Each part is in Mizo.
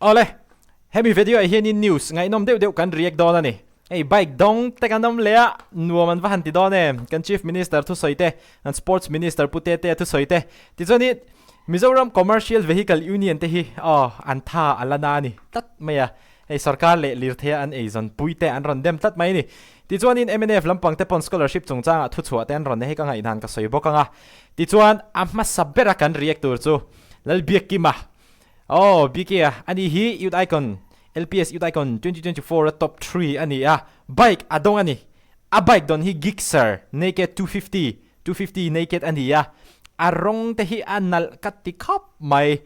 Awle, hemi video ah hianin news ngaihnawm deuh deuh kan react dawn a ni. Hei bike dawng te kan awm leh a, nuam an va han ti dawn em? Kan Chief Minister thusawi te, kan Sports Minister Pu Tetea thusawi te, tichuanin Mizoram Commercial Vehicle Union te hi aw an tha a la na a ni tlat mai a. Hei sorkar leh lirtheia an eizawn pui te an rawn dem tlat mai a ni. Tichuanin mnf lampang te pawn scholarship chungchangah thuchhuah te an rawn nei hei ka ngaihdan ka sawi bawk ang a. Tichuan a hmasa bera kan react tur chu Lalbiakkima Aw BK a ani hi Youth Icon LPS Youth Icon 2024 a top 3 a ni a, bike a dawng a ni. A bike dawn hi Gixxer Naked 250, 250 Naked a ni a, a rawng te hi a nalh ka ti khawp mai.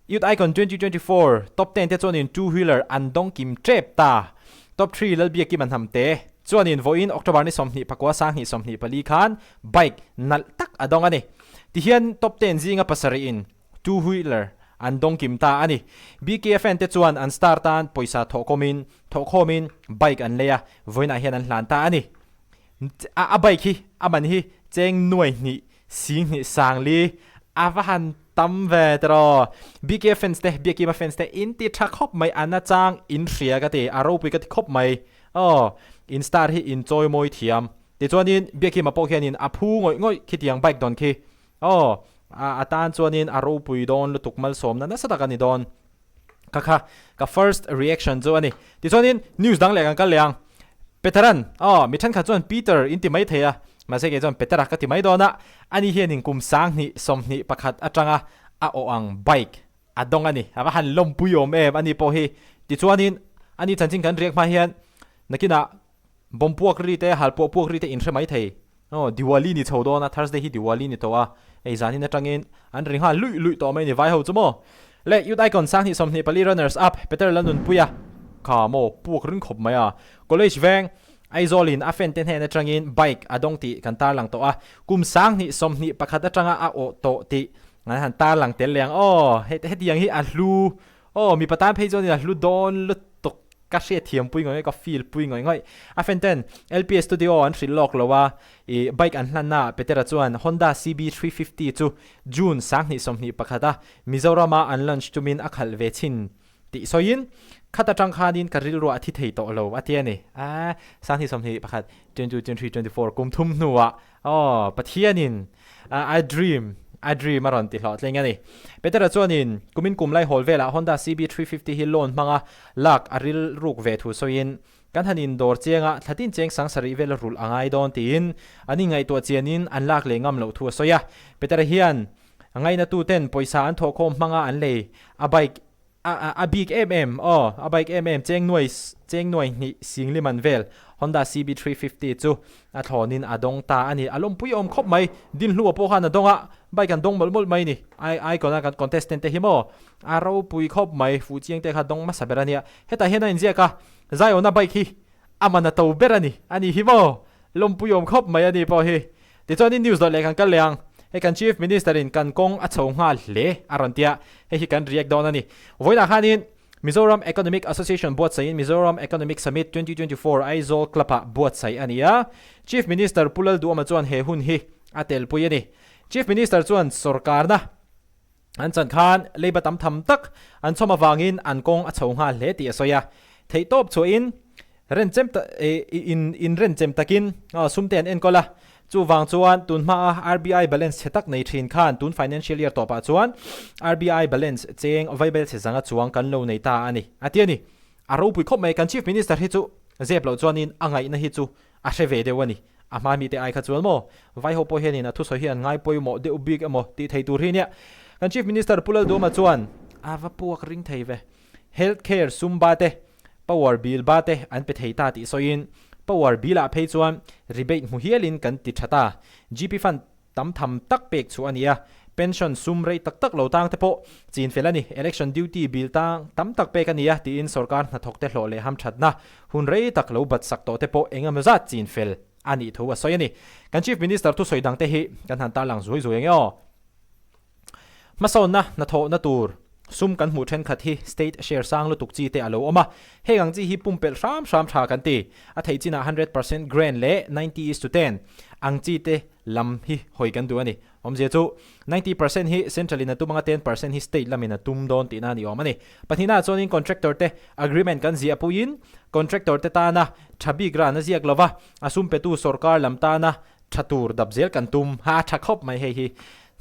Youth Icon 2024 top 10 te chuanin two wheeler an dawng kim tep ta. Top 3 Lalbiakkim a hnam te chuanin vawiin October ni 20 pakua 20 24 khan bike nalh tak a dawng a ni. Tihian top 10 zinga pasarih in Two wheeler an dawng kim ta a ni. BK fan te chuan an star tan pawisa thawhkawmin thawhkhawmin bike an lei a, vawiinah hian an hlan ta a ni. A bike hi a man hi cheng nuai hnih sing hnih sang li a va han tam ve tiraw. BK fans te Biakima fans te in ti tha khawp mai a nachang in hria ka ti a ropui ka ti khawp mai. Aw in star hi in chawi mawi thiam. Tichuanin Biakima pawh hianin a phu ngawih ngawih khitiang bike dawn khi. Aw, a tan chuanin a ropui dawn lutuk malsawmna nasa tak a ni dawn. Ka kha ka first reaction chu a ni. Tichuanin news dang leh kan kal leh ang. Peteran, aw, mi thenkhat chuan Peter in ti mai thei a, mahse kei chuan Petera ka ti mai dawn a, ani hianin kum 20 21 atanga a awh ang bike a dawng a ni. A va han lawmpui awm em ani pawh hi. Tichuanin ani chanchin kan riak hma hian nakinah Bomb puak ri te, halpuah puak ri te in hre mai thei. Aw, Diwali ni chho dawn a, Thursday hi Diwali ni tawh a, hei zanin atangin an ri nghal luih luih tawh mai ni vai ho chu maw. Le, Youth Icon 20 24 runners up Peter Lalnunpuia kha maw puak ring khawp mai a. College veng, Aizawl in a fan te hnen atangin bike a dawng tih kan tarlang tawh a, kum 20 21 atanga a awh tawh tih an han tarlang tel leh ang. Aw, hetiang hi a hlu, aw mipa tan phei chuan a hlu dawn lutuk. Ka hriatthiam pui ngawih ngawih, ka feel pui ngawih ngawih. A fan ten LPS Studio an hrilh lawk lo a, ih bike an hlanna ah Petera chuan Honda CB350 chu June 2021 a Mizorama an launch tumin a khalh ve chhin tih sawiin, Khat atang khanin ka rilruah a thi thei tawh lo a ti a ni. Aaa 2021, 22, 23, 24 kum thum hnuah aw Pathianin I dream, I dream a rawn ti hlawhtling a ni. Petera chuanin kumin kum lai hawl velah Honda CB350 hi loan hmanga lak a rilruk ve thu sawiin, Kan han indawr chiang a, thla tin cheng 7000 vel a rulh a ngai dawn tiin an inngaihtuah chianin an lak leh ngam loh thu a sawi a. Petera hian a ngainatuten pawisa an thawhkhawm hmanga an lei a bike A a bik em em aw, a bike em em cheng nuai cheng nuai hnih singli man vel Honda CB350 chu a thlawnin a dawng ta a ni. A lawmpui awm khawp mai, Dinhlua pawh khan a dawng a, bike an dawng mawlh mawlh mai ni. I icon a kan contestant te hi maw a ropui khawp mai, fuh chiang te kha dawng hmasa ber a nia. Hetah hian a inziak a, Zion-a bike hi a man a to ber a ni, a ni hi maw lawmpui awm khawp mai a ni pawh hi. Tichuanin news dawt leh kan kal leh ang. Hei kan Chief Minister in kan kawng a chho nghal hle a rawn tia, hei hi kan react dawn a ni. Vawiinah khanin Mizoram Economic Association buatsaihin Mizoram Economic Summit 2024 Aizawl Club ah buatsaih a ni a. Chief Minister Pu Lalduhawma chuan he hun hi a telpui a ni. Chief Minister chuan sorkarna an chan khan leiba tam tham tak an chhawm avangin an kawng a chho nghal hle tih a sawi a. Theihtawp chhuahin Renchem ta in in renchem takin sum te an enkawl a, chuvang chuan tun hmaa RBI balance chhe tak nei thin khan tun financial year tawpah chuan RBI balance cheng vaibel chhe zanga chuang kan lo nei ta a ni, a ti a ni. A ropui khawp mai, kan Chief Minister hi chu zep loh chuanin a ngaihna hi chu a hre ve deuh a ni. A hma mite ai kha chuan maw Vaiho pawh hianin a thusawi hi an ngai pawimawh deuh bik emaw tih thei tur hi nia. Kan Chief Minister Pu Lalduhawma chuan a va puak ring thei ve. Health care sum ba te, power bill ba te an pe thei ta tih sawiin, power bill ah phei chuan rebate hmu hialin kan ti tha ta. GP fund tam tham tak pek chhuah a ni a, pension sum rei tak tak lo tang te pawh chin fel a ni. Election duty bill tang tam tak pek a ni a tiin sorkar hnathawk te hlawh leh hamthatna hun rei tak lo bat sak tawh te pawh eng emaw zat chin fel a nih thu a sawi a ni. Kan Chief Minister thusawi dang te hi kan han tarlang zuai zuai ang e aw. Hmasawnna hnathawhna tur sum kan hmuh thenkhat hi state share sang lutuk chi te a lo awm a, heng ang chi hi pumpelh hram hram tha kan ti. A theih chinah 100% grant leh 90 is to 10 ang chi te lam hi hawi kan duh a ni. Awmzia chu 90% hi Central in a tum anga 10% hi State lamin a tum dawn tihna a ni awm a ni. Pahnihnaah chuanin Contractor te agreement kan ziah puiin Contractor te tana tha bik ran a ziak lova, a sum petu sawrkar lam tana tha tur dap zel kan tum. Ha tha khawp mai hei hi.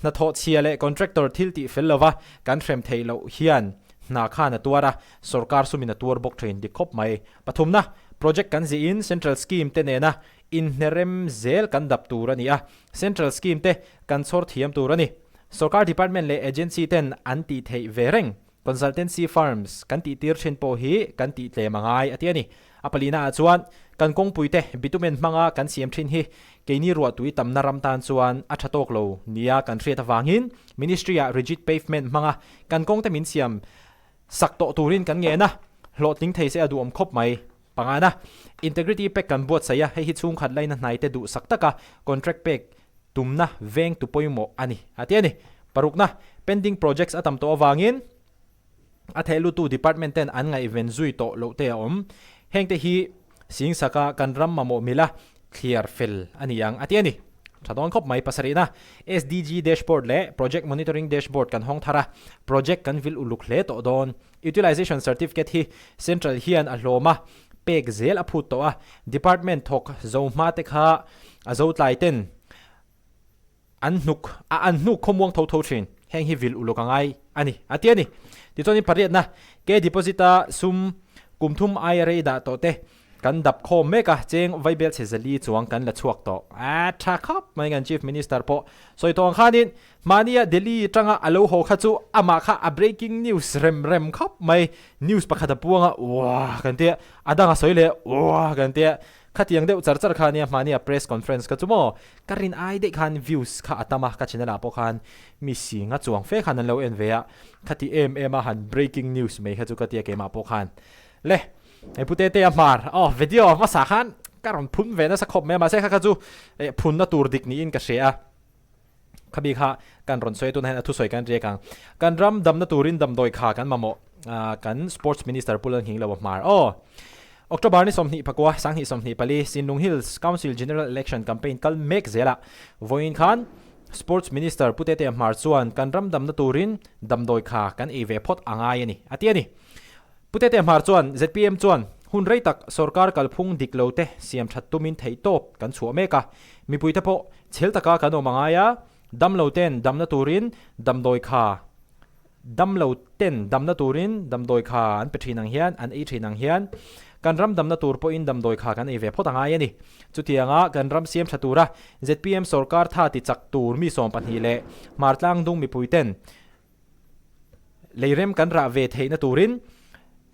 Hnathawh chhia leh Contractor thil tih fel lova kan hrem theih loh hian hna khan a tuar a, sawrkar sumin a tuar bawk thin dik khawp mai. Pathumna, Project kan zihin Central Scheme te nena inhnerem zel kan dap tur a ni a, Central Scheme te kan chhawr thiam tur a ni. Sorkar Department leh Agency ten an tih theih ve reng Consultancy Firms kan tih tir thin pawh hi kan tih tlem a ngai a ti a ni. A palina ah chuan kan kawngpui te bitumen hmanga kan siam thin hi keini ruahtui tamna ram tan chuan a tha tawk lo nia kan hriat avangin Ministry ah rigid pavement hmanga kan kawng te min siam sak tawh turin kan ngen a, hlawhtling thei se a duhawm khawp mai. Pangana, Integrity pek kan buatsaih a, hei hi chhungkhat laina hnaite duhsak taka contract pek tumna veng tu pawimawh a ni, a ti a ni. Parukna, Pending projects a tam tawh avangin a thehlutu department ten an ngaihven zui tawh loh te a awm. Hengte hi singsaka kan ram mamawh mila thliar fel a ni ang, a ti a ni. Tha dawn khawp mai. Pasarihna, SDG dashboard leh Project Monitoring Dashboard kan hawng thar a, project kan vil uluk hle tawh dawn. Utilization Certificate hi Central hian a hlawm a, pek zel a phut tawh a, Department thawk zo hma te kha a zo tlai ten an hnuk a an hnuk khawmuang tho tho thin. Heng hi vil uluk a ngai a ni, a ti a ni. Tichuanin pariatna, K deposit a sum kum thum aia rei dah tawh te kan dap khawm mek a, cheng vaibel chhe zali chuang kan la chhuak tawh. A tha khawp mai kan Chief Minister pawh sawi tawh ang khanin Mahnia Delhi atanga a lo haw kha chu amah kha a breaking news rem rem khawp mai. News pakhat a puang a, uah kan tia, a dang a sawi leh uah kan tia. Khatiang deuh char char kha ania mahnia press conference kha chu maw ka rin ai daih khan views kha a tam a, ka channel ah pawh khan mi singa chuang fe khan an lo en ve a, khati em em a han breaking news mai kha chu ka tia keimah pawh khan. Le, hei Pu Tetea hmar, aw video hmasa khan ka rawn phun ve nasa khawp mai a, mahse kha kha chu phunna tur dik niin ka hria a. Khabi kha kan rawn sawi a, tunah hian a thusawi kan riak ang. Kan ram damna turin damdawi kha kan mamawh kan Sports Minister Pu Lalnghing lo a hmar. Aw! October ni 20 pakua, 2024, Sinlung Hills Council General Election Campaign kal mek zelah vawiin khan Sports Minister Pu Tetea Hmar chuan kan ram damna turin damdawi kha kan ei ve phawt a ngai a ni, a ti a ni. Pu Tetea Hmar chuan zpm chuan hun rei tak sorkar kalphung dik lo te siam that tumin theihtawp kan chhuah mek a, mipuite pawh Chhel taka kan awm a ngai a, damlo ten damna turin damdawi kha damlo ten damna turin damdawi kha an pe thin ang hian, an ei thin ang hian kan ram damna tur pawhin damdawi kha kan ei ve phawt a ngai a ni. Chutianga kan ram siam tha tura zpm sorkar tha ti chak tur mi 12 leh Hmartlang dung mipui ten Leirem kan rah ve theihna turin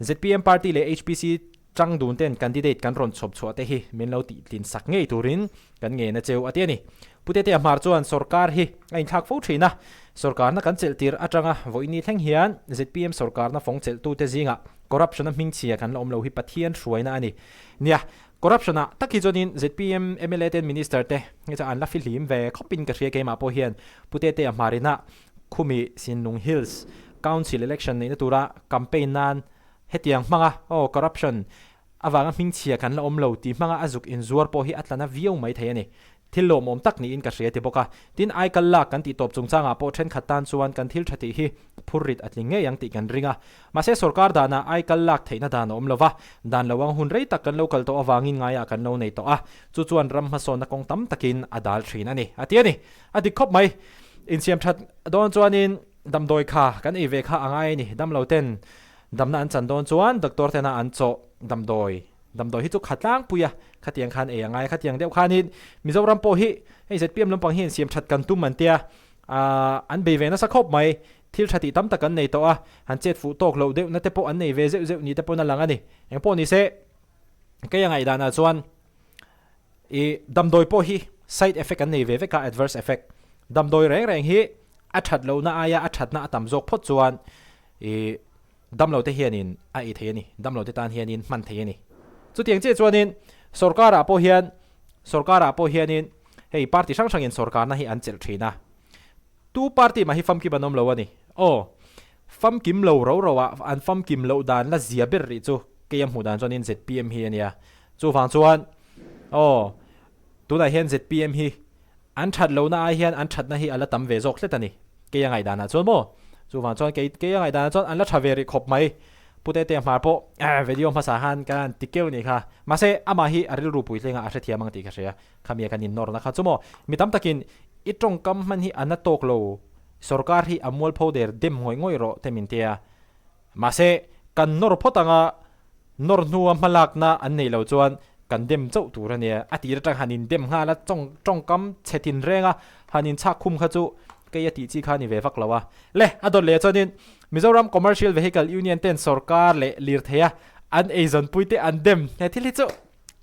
zpm party leh HPC tang dun ten candidate kan rawn chhawp chhuah te hi min lo tih tlin sak ngei turin kan ngen a cheu a ti a ni. Pu Tetea Hmar chuan sorkar hi a inthlak fo thin a, sorkarna kan chelh tir atanga vawiini thleng hian zpm sorkarna fawng chelhtute zingah corruption-a hmingchhia kan la awm lo hi Pathian hruaina a ni. Nia, corruption-ah tak hi chuanin zpm mla ten minister te hi chu an la fihlim ve khawpin ka hria keimah pawh hian Pu Tetea Hmar inah Khumi Sinlung Hills Council Election neihna tura campaign nan hetiang hmanga aw corruption avanga hmingchhia kan la awm lo tih hmanga a zuk inzuar pawh hi a tla na viau mai thei a ni. Thil lawmawm tak niin ka hria ti bawk a. Tin, aikal lak kan tih tawp chungchangah pawh thenkhat tan chuan kan thil tha tih hi phurrit a tling ngei ang tih kan ring a. Mahse sorkar danah aikal lak theihna dan a awm lo va, dan lo ang hun rei tak kan lo kal tawh avangin ngaiah kan lo nei tawh a, chu chuan ram hmasawnna kawng tam takin a dal thin a ni, a ti a ni. A dik khawp mai. Insiam that dawn chuanin damdawi kha kan ei ve kha a ngai a ni. Damlo ten damna an chan dawn chuan doctor tena an chawh damdawi damdawi hi chu kha tlangpui a, khatiang khan ei a ngai a, khatiang deuh khanin Mizoram pawh hi hei zpm lampang hi insiam that kan tum an tia, aah an bei ve nasa khawp mai. Thil tha tih tam tak an nei tawh a, han chet fuh tawk loh deuhna te pawh an nei ve zeuh zeuh ni te pawn a lang a ni. Engpawh ni se, kei a ngaihdanah chuan I damdawi pawh hi side effect an nei ve vek a, adverse effect. Damdawi reng reng hi a that lohna aia a thatna a tam zawk phawt chuan i damlo te hianin a ei thei a ni, damlo te tan hianin hman thei a ni. Chutiang chiah chuanin sorkarah pawh hian sorkarah pawh hianin hei party hrang hrangin sorkarna hi an chelh thin a, tu party mah hi famkim an awm lo a ni. Aw, famkim lo ro ro ah an famkim loh dan la zia ber rih chu kei a hmuh dan chuanin zpm hi a nia. Chuvang chuan aw tunah hian zpm hi. An that lohna ai hian an thatna hi a la tam ve zawk hlet a ni. Kei a ngaihdanah chuan maw? Chuvang chuan kei kei a ngaihdanah chuan an la tha ve rih khawp mai. Pu Tete hmar pawh video hmasa khan ka han ti keuh nih kha. Mahse amah hi a rilru puitling a a hrethiam ang tih ka hria. Khami a kan innawrna kha chu maw? Mi tam takin i tawngkam hman hi a na tawk lo, sorkar hi a mualpho der dem ngawih ngawih rawh te min tia. Mahse, kan nawr phawt anga nawr hnua hmalakna an neih loh chuan kan dem chauh tur a nia. A tir atang han indem nghal a, tawng tawngkam chhe tin reng a, han inchhak khum kha chu kei a tih chi kha a ni ve vak lo a. Le, a dawt leh chuanin Mizoram Commercial Vehicle Union ten sorkar leh lirtheia an eizawnpui te an dem. He thil hi chu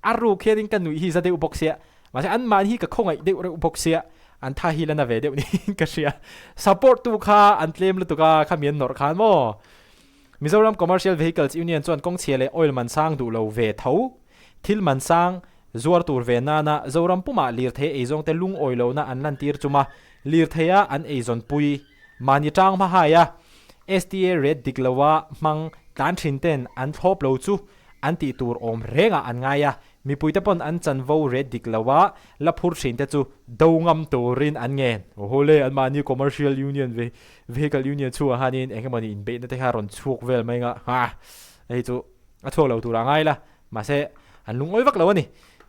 A ruk hianin ka nuih hi za deuh bawk sia, mahse an mahni hi ka khawngaih deuh reuh bawk sia, an tha hi la na ve deuh niin ka hria. Support tu kha an tlem lutuk a, khami an nawrh khan maw? Mizoram Commercial Vehicles Union chuan kawngchhia leh oil man sang duh lo ve tho. Thil man sang zuar tur ve nana Zoram pumah lirthei eizawngte lungawi lohna an lantir chuma lirtheia an eizawnpui mahni tang hma hai a, STA rate dik loa hmang tlan thin ten an thlawp lo chu An tih tur awm rengah an ngai a, mipuite pawn an chanvo ret dik lo a, la phur thin te chu do ngam turin an ngen. Aw le, anmahni Commercial Union Vehicle Union chhungah khanin eng emawni inbeihna te kha rawn chhuak vel mai nga, ha, hei chu a chhuak lo turah ngai la, mahse an lungawi vak lo a ni.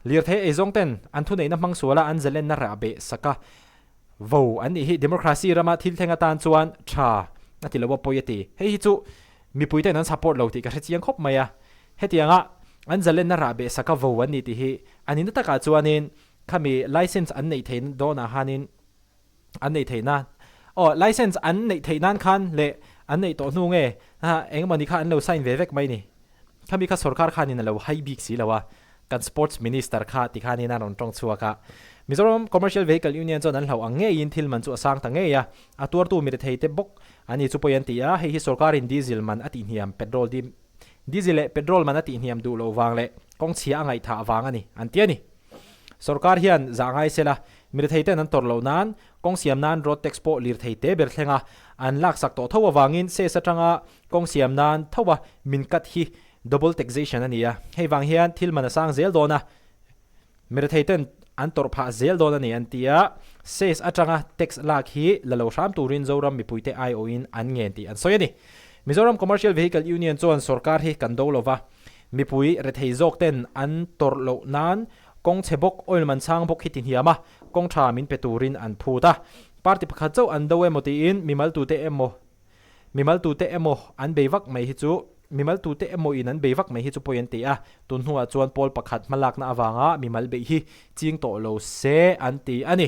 Lirthei eizawng ten an thuneihna hmang suala an zalenna rah beh sak a, vo an nih hi democracy rama thil thleng atan chuan tha a ti lo a pawi a ti. Hei hi chu mipui ten an support lo tih ka hre chiang khawp mai a. Hetianga an zalenna rah beh saka vo an ni tih hi a nihna takah chuanin khami license an neih theih dawnah khanin an neih theih nan aw license an neih theih nan khan leh an neih tawh hnu nge engemaw ni kha an lo sign ve vek mai ni. Khami kha sorkar khanin a lo hai bik si lo a, kan Sports Minister kha ti khanin a rawn tawng chhuak a. Mizoram Commercial Vehicle Union chuan an hlauh ang ngeiin thil man chu a sang ta ngei a, a tuartu mirethei te bawk an ni chu pawi an ti a, hei hi sorkarin diesel man a tihhniam petrol diesel leh petrol man a tihhniam duh loh vang leh kawngchhia a ngaihthah vang a ni an ti a ni. Sorkar hian zah ngai sela, mirethei ten an tawrh loh nan kawng siam nan road tax pawh lirthei te ber thlenga an laksak tawh tho avangin cess atanga Kawng siam nan tho a min cut hi double taxation a ni a, hei vang hian thil man a sang zel dawn a, mirethei ten an tawrh phah zel dawn a ni an ti a, cess atanga tax lak hi la lo hram turin Zoram mipuite aiawhin an ngen tih an sawi a ni. Mizoram Commercial Vehicle Union chuan sorkar hi kan do lova, mipui rethei zawk ten an tawrh loh nan kawng chhe bawk, oil man sang bawk hi ti hniam a, kawng tha min pe turin an phut a. Party pakhat chauh an do emaw tiin mimal tute emaw Mimal tute emaw an bei vak mai hi chu Mimal tute emaw in an bei vak mai hi chu pawi an ti a, tun hnuah chuan pawl pakhat hmalakna avanga mimal beih hi ching tawh lo se an ti a ni.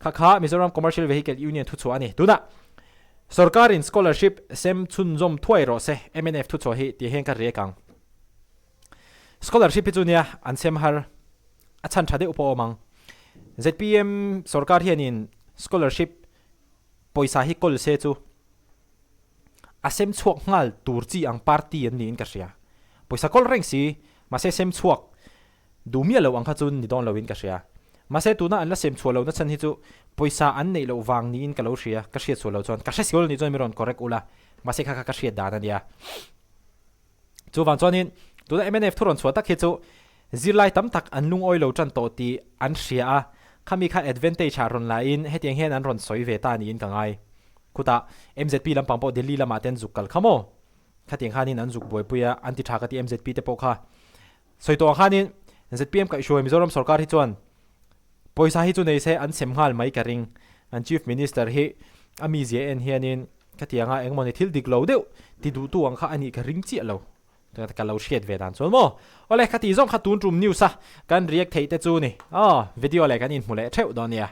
Kha kha Mizoram Commercial Vehicle Union thuchhuah a ni. Tunah Sorkarin scholarship sem chhunzawm thuai rawh se mnf thuchhuah hi tih hian ka riak ang. Scholarship hi chu nia an sem har a chhan tha deuh pawh a awm ang. Zpm sorkar hianin scholarship Pawisa hi kawl se chu a sem chhuak nghal tur chi ang party an niin ka hria. Pawisa kawl reng si, mahse sem chhuak duh miah lo ang kha chu ni dawn loin ka hria. Mahse tuna an la sem chhuah lohna chhan hi chu pawisa an neih loh vang niin ka lo hria, ka hriat chhuah loh chuan. Ka hre siol nih chuan mi rawn correct ula, mahse kha kha ka hriat dan a nia. Chuvang chuanin tuna mnf thu rawn chhuah tak hi chu zirlai tam tak an lungawi lo tan tawh tih an hria a, khami kha advantage ah rawn la in hetiang hian an rawn sawi ve ta niin ka ngai. Khutah MZP lampang pawh Delhi lamah te an zuk kal kha maw? Khatiang khanin an zuk buaipui a, an ti tha ka ti MZP te pawh kha. Sawi tawh ang khanin zpm kaihhruai Mizoram sorkar hi chuan pawisa hi chu nei se an sem nghal mai ka ring. An Chief Minister hi a mizia en hianin Khatianga engmawni thil dik lo deuh ti duhtu ang kha a nih ka ring chiah lo. Ka lo hriat ve dan chuan maw. Awle, khati zawng kha tun tum news a kan react theih te chu ni. Aw, video leh kan inhmu leh theuh dawn nia.